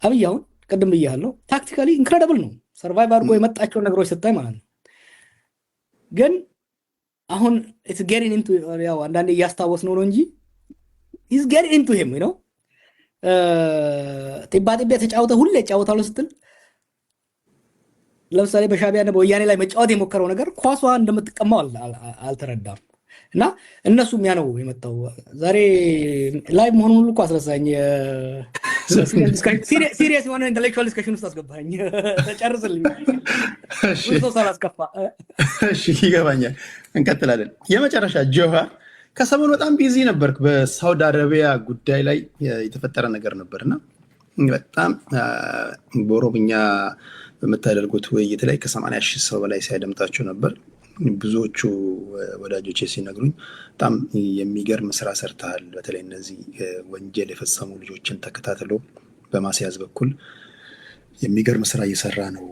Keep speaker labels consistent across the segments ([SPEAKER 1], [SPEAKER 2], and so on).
[SPEAKER 1] አብይ አሁን ቅድም ብያለሁ፣ tactically incredible ነው። Survive አድርጎ የመጣቸውን ነገሮች ስታይ ማለት ነው። ግን አሁን it's getting into፣ ያው አንዳንዴ እያስታወስ ነው እንጂ it's getting into him ነው። ጢባ ጢቤ ተጫውተ ሁሌ እጫወታለሁ ስትል፣ ለምሳሌ በሻዕቢያና በወያኔ ላይ መጫወት የሞከረው ነገር ኳሷ እንደምትቀማው አልተረዳም። እና እነሱም ያ ነው የመጣው። ዛሬ live መሆኑን ሁሉ እኮ አስረሳኝ። Serious የሆነ intellectual discussion ውስጥ አስገባኝ። ጨርስልኝ ብዙ ሳላስከፋ።
[SPEAKER 2] እሺ፣ ይገባኛል። እንቀጥላለን። የመጨረሻ ጆሃር፣ ከሰሞኑ በጣም busy ነበርክ። በሳውዲ አረቢያ ጉዳይ ላይ የተፈጠረ ነገር ነበር እና በጣም በኦሮምኛ በምታደርጉት ውይይት ላይ ከ80,000 ሰው በላይ ሲያደምጣችሁ ነበር። ብዙዎቹ ወዳጆቼ ሲነግሩኝ በጣም የሚገርም ስራ ሰርተሃል። በተለይ እነዚህ ወንጀል የፈጸሙ ልጆችን ተከታትሎ በማስያዝ በኩል የሚገርም ስራ እየሰራ ነው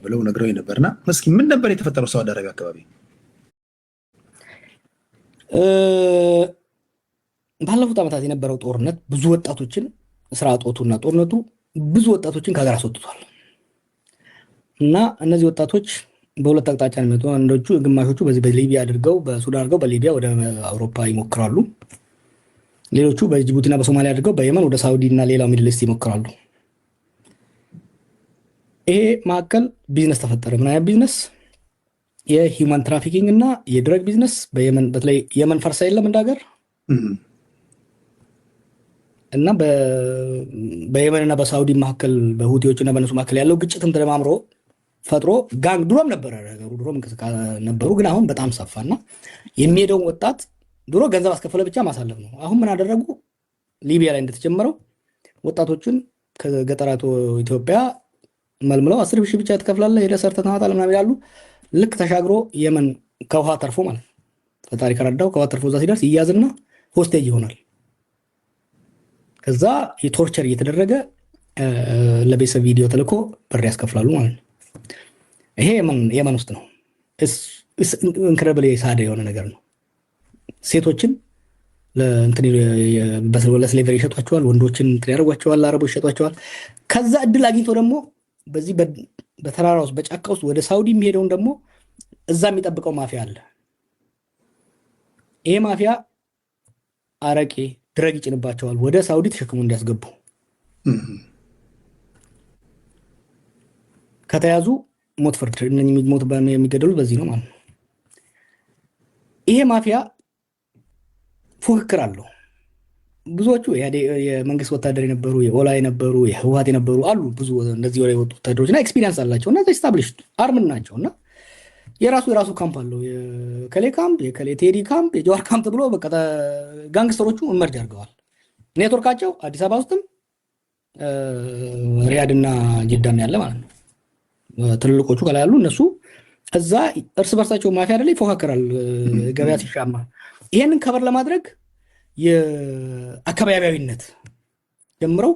[SPEAKER 2] ብለው ነግረውኝ ነበር እና እስኪ ምን ነበር የተፈጠረው ሳውዲ አረቢያ አካባቢ?
[SPEAKER 1] ባለፉት ዓመታት የነበረው ጦርነት ብዙ ወጣቶችን፣ ስራ እጦቱና ጦርነቱ ብዙ ወጣቶችን ከሀገር አስወጥቷል። እና እነዚህ ወጣቶች በሁለት አቅጣጫ ነው የሚመጡ። አንዶቹ ግማሾቹ በዚህ በሊቢያ አድርገው፣ በሱዳን አድርገው በሊቢያ ወደ አውሮፓ ይሞክራሉ። ሌሎቹ በጅቡቲና በሶማሊያ አድርገው በየመን ወደ ሳውዲ እና ሌላው Middle East ይሞክራሉ። ይሄ መካከል ቢዝነስ ተፈጠረ። ምን አይነት ቢዝነስ? የ human trafficking እና የ drug business በየመን። በተለይ የመን ፈርሳ የለም እንደ ሀገር እና በየመን እና በሳውዲ መካከል፣ በሁቲዎች እና በእነሱ መካከል ያለው ግጭትም ተደማምሮ ፈጥሮ gang ድሮም ነበረ ነገሩ፣ ድሮም እንቅስቃሴ ነበሩ፣ ግን አሁን በጣም ሰፋና የሚሄደውን ወጣት ድሮ ገንዘብ አስከፈለ ብቻ ማሳለፍ ነው። አሁን ምን አደረጉ? ሊቢያ ላይ እንደተጀመረው ወጣቶችን ከገጠራቱ ኢትዮጵያ መልምለው 10,000 ብቻ ትከፍላለህ፣ ሄደህ ሰርተህ ትመጣለህ ምናምን ይላሉ። ልክ ተሻግሮ የመን ከውሃ ተርፎ ማለት ነው፣ ፈጣሪ ከረዳው ከውሃ ተርፎ እዛ ሲደርስ ይያዝና hostage ይሆናል። ከዛ የ torture እየተደረገ ለቤተሰብ ቪዲዮ ተልኮ ብር ያስከፍላሉ ማለት ነው። ይሄ የመን ውስጥ ነው። Incredible sad የሆነ ነገር ነው። ሴቶችን ለ slavery ይሸጧቸዋል። ወንዶችን እንትን ያደርጓቸዋል፣ ለአረቦች ይሸጧቸዋል። ከዛ እድል አግኝቶ ደግሞ በዚህ በተራራ ውስጥ፣ በጫካ ውስጥ ወደ ሳውዲ የሚሄደውን ደግሞ እዛ የሚጠብቀው ማፊያ አለ። ይሄ ማፊያ አረቄ፣ drug ይጭንባቸዋል ወደ ሳውዲ ተሸክሞ እንዲያስገቡ። ከተያዙ ሞት ፍርድ፣ እነኚህ ሞት የሚገደሉት በዚህ ነው ማለት ነው። ይሄ ማፊያ ፉክክር አለው። ብዙዎቹ የመንግስት ወታደር የነበሩ፣ የኦላ የነበሩ፣ የህወሓት የነበሩ አሉ። ብዙ እንደዚህ ወደ የወጡ ወታደሮች እና experience አላቸው እና established armed ናቸው እና የራሱ የራሱ ካምፕ አለው። የከሌ ካምፕ፣ የከሌ ቴዲ ካምፕ፣ የጀዋር ካምፕ ብሎ በቃ gangster ኦቹ emerge አድርገዋል። ኔትወርካቸው አዲስ አበባ ውስጥም ሪያድና ጅዳም ያለ ማለት ነው። ትልልቆቹ ከላይ ያሉ እነሱ እዛ እርስ በርሳቸው ማፊያ አይደለ ይፎካከራል፣ ገበያ ሲሻማ። ይሄንን cover ለማድረግ የአካባቢያዊነት ጀምረው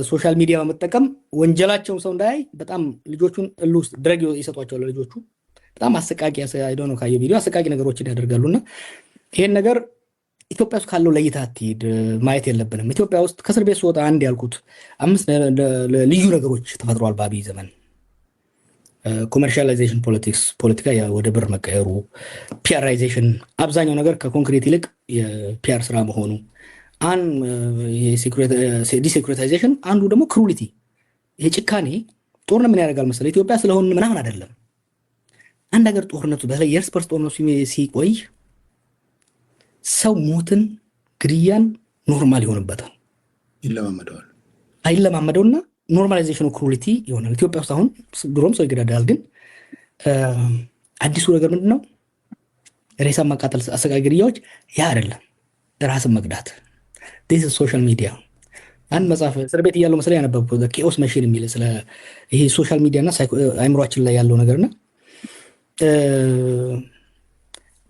[SPEAKER 1] social media በመጠቀም ወንጀላቸውን ሰው እንዳያይ በጣም ልጆቹን እልህ ውስጥ drug ይሰጧቸዋል። ልጆቹ በጣም አሰቃቂ አይዶ ነው ካየ ቪዲዮ አሰቃቂ ነገሮችን ያደርጋሉ። እና ይሄን ነገር ኢትዮጵያ ውስጥ ካለው ለይታ አትሂድ ማየት የለብንም። ኢትዮጵያ ውስጥ ከእስር ቤት ስወጣ አንድ ያልኩት አምስት ልዩ ነገሮች ተፈጥሯል በአብይ ዘመን። Commercialization politics፣ ፖለቲካ ወደ ብር መቀየሩ፣ PRization፣ አብዛኛው ነገር ከኮንክሪት ይልቅ የ PR ስራ መሆኑ፣ desecuritization፣ አንዱ ደግሞ cruelty፣ ይሄ ጭካኔ። ጦርነት ምን ያደርጋል መሰለህ? ኢትዮጵያ ስለሆን ምናምን አይደለም። አንድ ሀገር ጦርነቱ፣ በተለይ የእርስ በርስ ጦርነቱ ሲቆይ ሰው ሞትን፣ ግድያን normal ይሆንበታል።
[SPEAKER 2] ይለማመደዋል።
[SPEAKER 1] አይለማመደውና normalization of cruelty ይሆናል። ኢትዮጵያ ውስጥ አሁን ድሮም ሰው ይገዳደላል፣ ግን አዲሱ ነገር ምንድን ነው? ሬሳ ማቃጠል፣ አሰቃቂ ግድያዎች፣ ያ አይደለም፣ ራስን መቅዳት። This social media፣ አንድ መጽሐፍ እስር ቤት እያለው መሰለኝ ያነበብኩት፣ Chaos Machine የሚል፣ ስለ ይሄ social media እና አይምሯችን ላይ ያለው ነገርና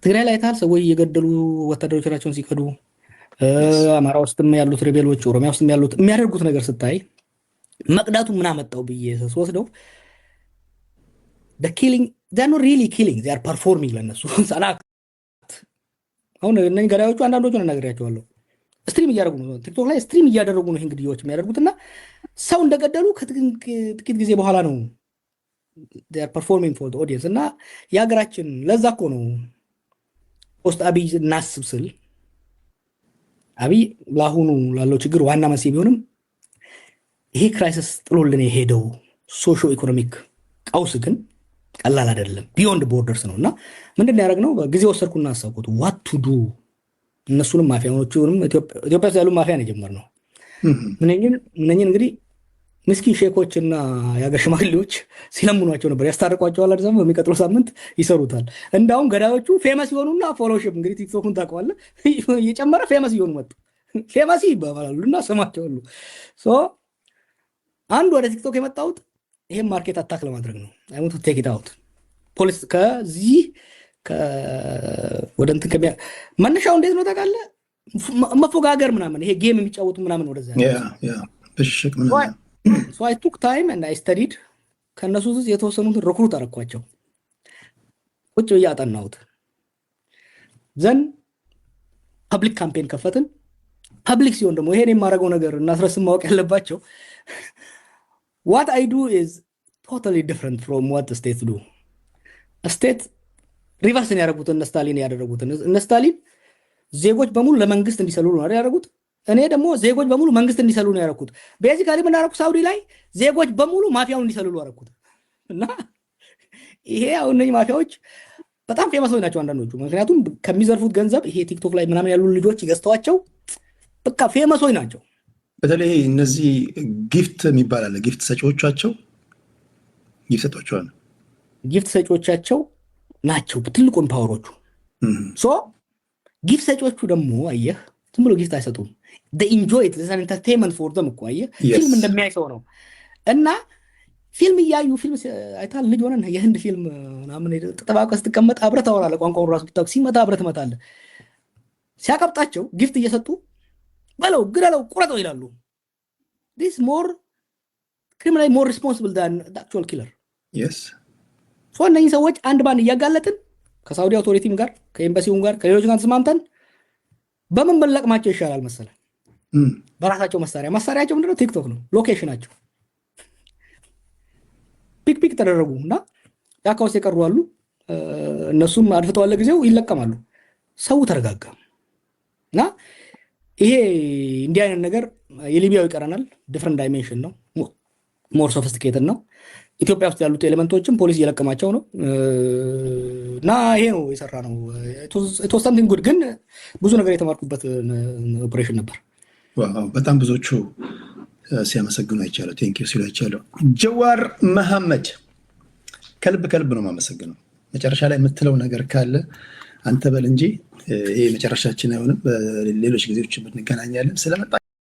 [SPEAKER 1] ትግራይ ላይ ታል ሰዎች እየገደሉ ወታደሮቻቸውን ሲከዱ፣ አማራ ውስጥም ያሉት rebel ኦች፣ ኦሮሚያ ውስጥም ያሉት የሚያደርጉት ነገር ስታይ መቅዳቱ ምን አመጣው ብዬ ስወስደው killing, not really killing, they're performing። ለነሱ አሁን እነኝህ ገዳዮቹ አንዳንዶቹን እነግሬያቸዋለሁ። Stream እያደረጉ ነው። ቲክቶክ ላይ stream እያደረጉ ነው ይህን ግድያዎች የሚያደርጉት። እና ሰው እንደገደሉ ከጥቂት ጊዜ በኋላ ነው performing for audience። እና የሀገራችን ለዛ እኮ ነው post አብይ እናስብ ስል፣ አብይ ለአሁኑ ላለው ችግር ዋና መንስኤ ቢሆንም ይሄ crisis ጥሎልን የሄደው socio economic ቀውስ ግን ቀላል አይደለም። Beyond borders ነው። እና ምንድን ነው ያደረግነው? ጊዜ ወሰድኩና አሰብኩት what to do። እነሱንም ማፊያዎቹንም፣ ኢትዮጵያ ውስጥ ያሉ ማፊያ ነው የጀመርነው። እነኝን እንግዲህ ምስኪን ሼኮች እና የሀገር ሽማግሌዎች ሲለምኗቸው ነበር። ያስታርቋቸዋል። አዲስ አበባ በሚቀጥለው ሳምንት ይሰሩታል። እንዳውም ገዳዮቹ famous የሆኑና followership እንግዲህ ቲክቶኩን ታውቀዋለህ፣ እየጨመረ famous እየሆኑ መጡ። Famous ይባባላሉ እና ስማቸው ሁሉ። አንዱ ወደ ቲክቶክ የመጣሁት ይሄን market attack ለማድረግ ነው። I want to take it out። ፖሊስ ከዚህ ወደ እንትን ከሚያ መነሻው እንዴት ነው ታውቃለህ? መፎጋገር ምናምን፣ ይሄ game የሚጫወቱ ምናምን ወደዛ።
[SPEAKER 2] ብሽሽቅ ምናምን።
[SPEAKER 1] So I took time and I studied። ከእነሱ ውስጥ የተወሰኑትን recruit አደረኳቸው። ቁጭ ብዬ አጠናሁት። Then public campaign ከፈትን። Public ሲሆን ደግሞ ይሄን የማደርገው ነገር እና አስረስም ማወቅ ያለባቸው what I do is totally different from what state do። State reverse ን ያደረጉትን፣ እነ ስታሊን ያደረጉትን፣ እነ ስታሊን ዜጎች በሙሉ ለመንግስት እንዲሰልሉ ነው ያደረጉት። እኔ ደግሞ ዜጎች በሙሉ መንግስት እንዲሰልሉ ነው ያደረኩት። Basically ምን አደረኩ? ሳውዲ ላይ ዜጎች በሙሉ ማፊያውን እንዲሰልሉ አደረኩት። እና ይሄ አሁን እነኝህ ማፊያዎች በጣም famous ናቸው አንዳንዶቹ። ምክንያቱም ከሚዘርፉት ገንዘብ ይሄ ቲክቶክ ላይ ምናምን ያሉ ልጆች ገዝተዋቸው በቃ famous ኦች ናቸው።
[SPEAKER 2] በተለይ እነዚህ gift የሚባል አለ። Gift ሰጪዎቻቸው gift ሰጧቸዋል።
[SPEAKER 1] Gift ሰጪዎቻቸው ናቸው ትልቁን power ኦቹ። So gift ሰጪዎቹ ደግሞ አየህ ዝም ብሎ gift አይሰጡም። Enjoy entertainment for them እኮ፣ አየህ፣ ፊልም እንደሚያይ ሰው ነው። እና ፊልም እያዩ፣ ፊልም አይታል ልጅ ሆነን የህንድ ፊልም ምናምን ተጠባብቀህ ስትቀመጥ አብረህ ታወራለህ። ቋንቋውን ራሱ ብታውቅ ሲመታ አብረህ ትመታለህ። ሲያቀብጣቸው gift እየሰጡ በለው፣ ግደለው፣ ቁረጠው ይላሉ። This more criminal, more responsible than actual killer። So እነኚህ ሰዎች አንድ ባንድ እያጋለጥን ከሳውዲ authority ም ጋር፣ ከኤምባሲውም ጋር፣ ከሌሎች ጋር ተስማምተን በምን ብንለቅማቸው ይሻላል መሰለህ? በራሳቸው መሳሪያ። መሳሪያቸው ምንድነው? ቲክቶክ ነው። Location ኣቸው pick pick ተደረጉ እና ጫካ ውስጥ የቀሩ አሉ። እነሱም አድፍተዋል፣ ለጊዜው ይለቀማሉ። ሰው ተረጋጋ እና ይሄ እንዲህ አይነት ነገር የሊቢያው ይቀረናል። Different dimension ነው፣ more sophisticated ነው። ኢትዮጵያ ውስጥ ያሉት element ኦችም ፖሊስ እየለቀማቸው ነው። እና ይሄ ነው የሰራ ነው። It was something good፣ ግን ብዙ ነገር የተማርኩበት ኦፕሬሽን ነበር።
[SPEAKER 2] በጣም ብዙዎቹ ሲያመሰግኑ አይቻለሁ። Thank you ሲሉ አይቻለሁ። ጀዋር መሐመድ፣ ከልብ ከልብ ነው የማመሰግነው። መጨረሻ ላይ የምትለው ነገር ካለ አንተ በል እንጂ ይሄ መጨረሻችን አይሆንም። በሌሎች ጊዜዎች እንገናኛለን። ስለመጣ